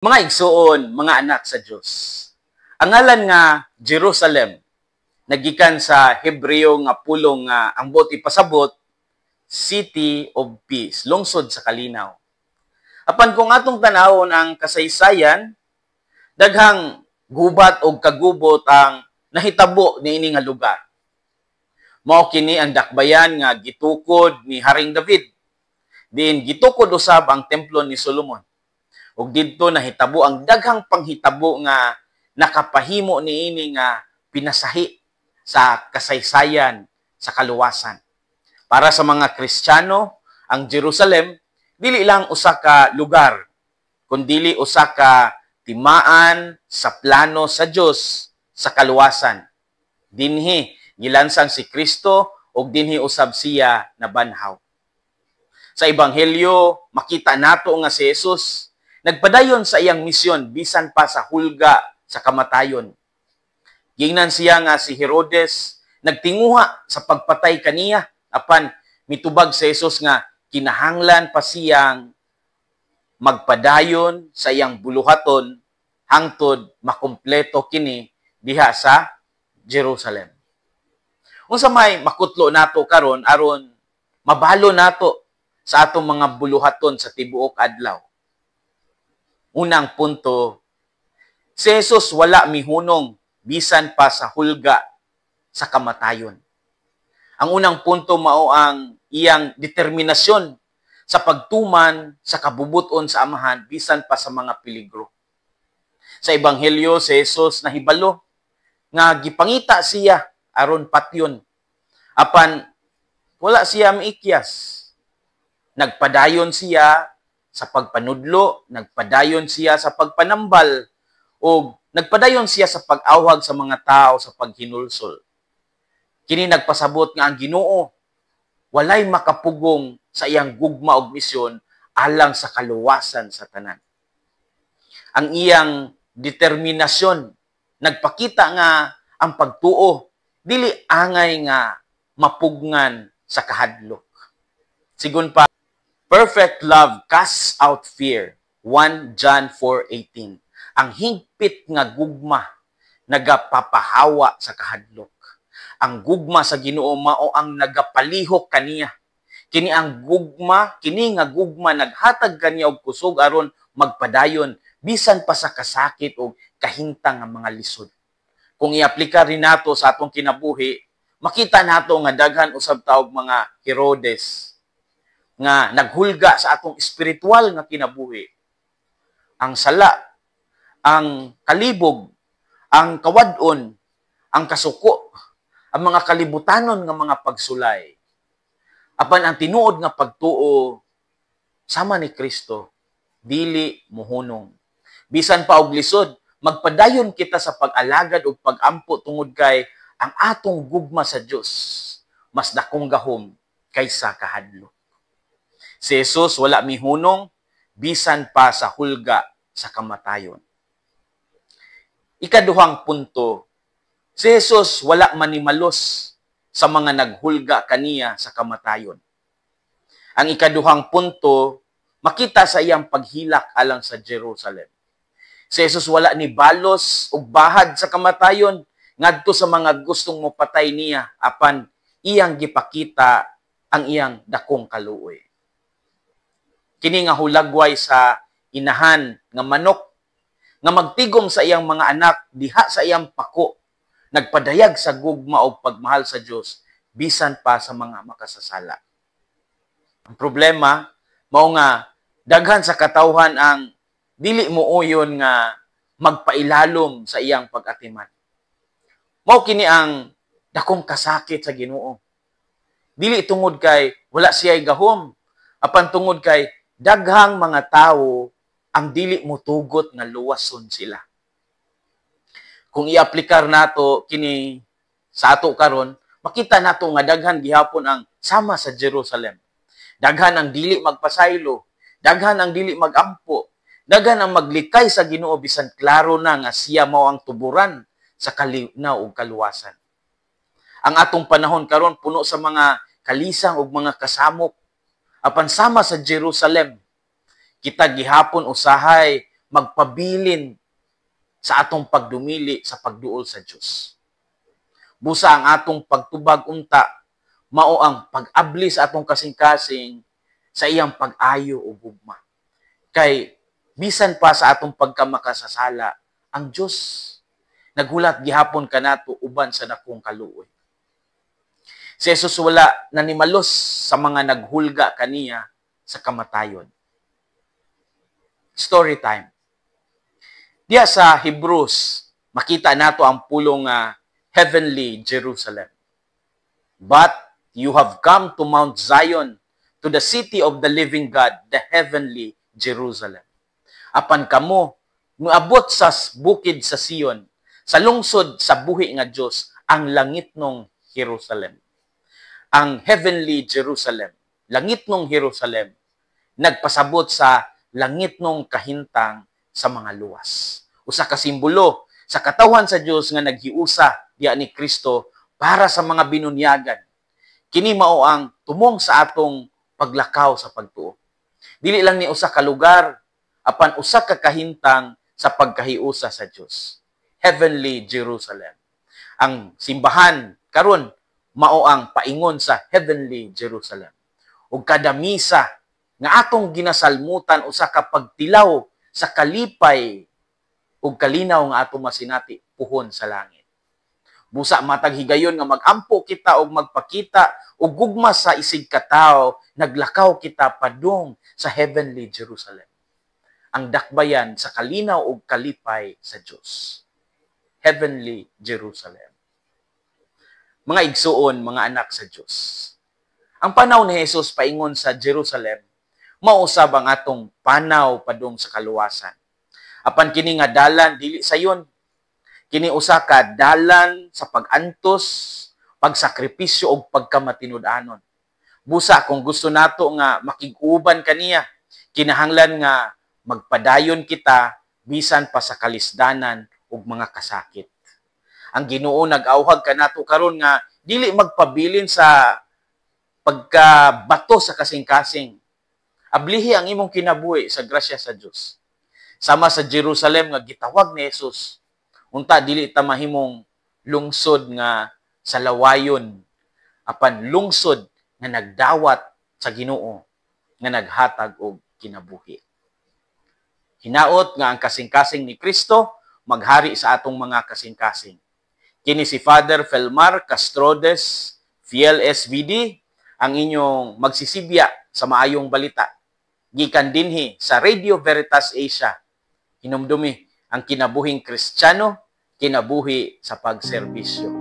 Mga igsuon, mga anak sa Dios. Ang ngalan nga Jerusalem nagikan sa Hebreo nga pulong nga ang buot ipasabot, City of Peace, lungsod sa kalinaw. Apan kung atong tanawon ang kasaysayan, daghang gubat og kagubot ang nahitabo niini nga lugar. Mao kini ang dakbayan nga gitukod ni Haring David. Diin gitukod usab ang templo ni Solomon. Ug didto nahitabo ang daghang panghitabo nga nakapahimo niini nga pinasahi sa kasaysayan sa kaluwasan. Para sa mga Kristiyano, ang Jerusalem dili lang usa ka lugar, kundili usa ka timaan sa plano sa Dios sa kaluwasan. Dinhi gilansang si Kristo ug dinhi usab siya nabanhaw. Sa Ebanghelyo, makita nato nga si Jesus nagpadayon sa iyang misyon bisan pa sa hulga sa kamatayon. Gingnan siya nga si Herodes nagtinguha sa pagpatay kaniya, apan mitubag si Jesus nga kinahanglan pa siyang magpadayon sa iyang buluhaton hangtod makumpleto kini diha sa Jerusalem. Unsa may makutlo nato karon aron mabalo nato sa atong mga buluhaton sa tibuok adlaw? Unang punto, si Jesus wala mihunong bisan pa sa hulga sa kamatayon. Ang unang punto mao ang iyang determinasyon sa pagtuman sa kabubuton sa Amahan bisan pa sa mga peligro. Sa Ebanghelyo, si Jesus nahibalo nga gipangita siya aron patyon. Apan wala siya miikyas. Nagpadayon siya sa pagpanudlo, nagpadayon siya sa pagpanambal, o nagpadayon siya sa pag-awhag sa mga tao sa paghinulsol. Kini nagpasabot nga ang Ginoo walay makapugong sa iyang gugma ug misyon alang sa kaluwasan sa tanan. Ang iyang determinasyon nagpakita nga ang pagtuo dili angay nga mapugngan sa kahadlok. Sigon pa, perfect love casts out fear. 1 John 4:18. Ang higpit nga gugma nagapapahawa sa kahadlok. Ang gugma sa Ginoo mao ang nagapalihok kaniya. Kini ang gugma, kini nga gugma naghatag kaniya og kusog aron magpadayon bisan pa sa kasakit o kahintang nga mga lisod. Kung iaplikar rin nato sa atong kinabuhi, makita nato nga daghan usab ta og mga Herodes nga naghulga sa atong espiritual nga kinabuhi. Ang sala, ang kalibog, ang kawad-on, ang kasuko, ang mga kalibutanon nga mga pagsulay. Apan ang tinuod nga pagtuo sama ni Kristo, dili muhunong. Bisan pa og lisod, magpadayon kita sa pag-alagad ug pag-ampo tungod kay ang atong gugma sa Dios mas dakong gahom kaysa kahadlok. Si Jesus wala mihunong bisan pa sa hulga sa kamatayon. Ikaduhang punto, si Jesus wala manimalos sa mga naghulga kaniya sa kamatayon. Ang ikaduhang punto, makita sa iyang paghilak alang sa Jerusalem. Si Jesus wala ni balos og bahad sa kamatayon ngadto sa mga gustong mopatay niya, apan iyang gipakita ang iyang dakong kaluoy. Kini nga hulagway sa inahan nga manok nga magtigom sa iyang mga anak diha sa iyang pako, nagpadayag sa gugma og pagmahal sa Dios bisan pa sa mga makasasala. Ang problema mao nga daghan sa katawhan ang dili muuyon nga magpailalom sa iyang pag-atiman. Mao kini ang dakong kasakit sa Ginoo. Dili tungod kay wala siya gahom, apan tungod kay daghang mga tawo ang dili motugot nga luwason sila. Kung iaplikar nato kini sa ato karon, makita nato nga daghan gihapon ang sama sa Jerusalem. Daghan ang dili magpasaylo, daghan ang dili magampo, daghan ang maglikay sa Ginoo bisan klaro na nga siya mao ang tuburan sa kalinaw ug kaluwasan. Ang atong panahon karon puno sa mga kalisang ug mga kasamok. Apan sama sa Jerusalem, kita gihapon usahay magpabilin sa atong pagdumili sa pagduol sa Dios. Busa ang atong pagtubag unta mao ang pag-abli sa atong kasing-kasing sa iyang pag-ayo o gugma. Kay bisan pa sa atong pagkamakasasala, ang Dios naghulat gihapon kanato uban sa dakong kaluoy. Si Jesus wala nanimalos sa mga naghulga kaniya sa kamatayon. Story time. Diya sa Hebrews, makita nato ang pulong nga heavenly Jerusalem. "But you have come to Mount Zion, to the city of the living God, the heavenly Jerusalem." Apan kamo, muabot sa bukid sa Sion, sa lungsod sa buhi nga Dios, ang langitnong Jerusalem. Ang heavenly Jerusalem, langitnong Jerusalem, nagpasabot sa langitnong kahintang sa mga luwas. Usa ka simbolo sa katawhan sa Dios nga naghiusa diya ni Kristo para sa mga binunyagan. Kini mao ang tumong sa atong paglakaw sa pagtuo. Dili lang ni usa ka lugar, apan usa ka kahintang sa pagkahiusa sa Dios. Heavenly Jerusalem. Ang simbahan karon mao ang paingon sa heavenly Jerusalem. Ug kada misa nga atong ginasalmutan, usa ka pagtilaw sa kalipay ug kalinaw nga atong masinati puhon sa langit. Busa matag higayon nga magampo kita og magpakita og gugma sa isig katawo, naglakaw kita padung sa heavenly Jerusalem. Ang dakbayan sa kalinaw ug kalipay sa Dios. Heavenly Jerusalem. Mga igsuon, mga anak sa Dios. Ang panaw ni Jesus paingon sa Jerusalem, mausab ang atong panaw padung sa kaluwasan. Apan kini nga dalan dili sayon. Kini usa ka dalan sa pag-antos, pagsakripisyo ug pagkamatinud-anon. Busa kung gusto nato nga makig-uban kaniya, kinahanglan nga magpadayon kita bisan pa sa kalisdanan ug mga kasakit. Ang Ginoo nag-awhag kanato karon nga dili magpabilin sa pagkabato sa kasing-kasing. Ablihi ang imong kinabuhi sa grasya sa Dios. Sama sa Jerusalem nga gitawag ni Jesus, unta dili ta mahimong lungsod nga sa lawayon, apan lungsod nga nagdawat sa Ginoo nga naghatag og kinabuhi. Hinaot nga ang kasing-kasing ni Kristo maghari sa atong mga kasing-kasing. Kini si Father Felmar Castrodes, Fiel SVD, ang inyong magsisibya sa maayong balita. Gikan dinhi sa Radio Veritas Asia. Hinumdumi ang kinabuhing Kristiyano, kinabuhi sa pagserbisyo.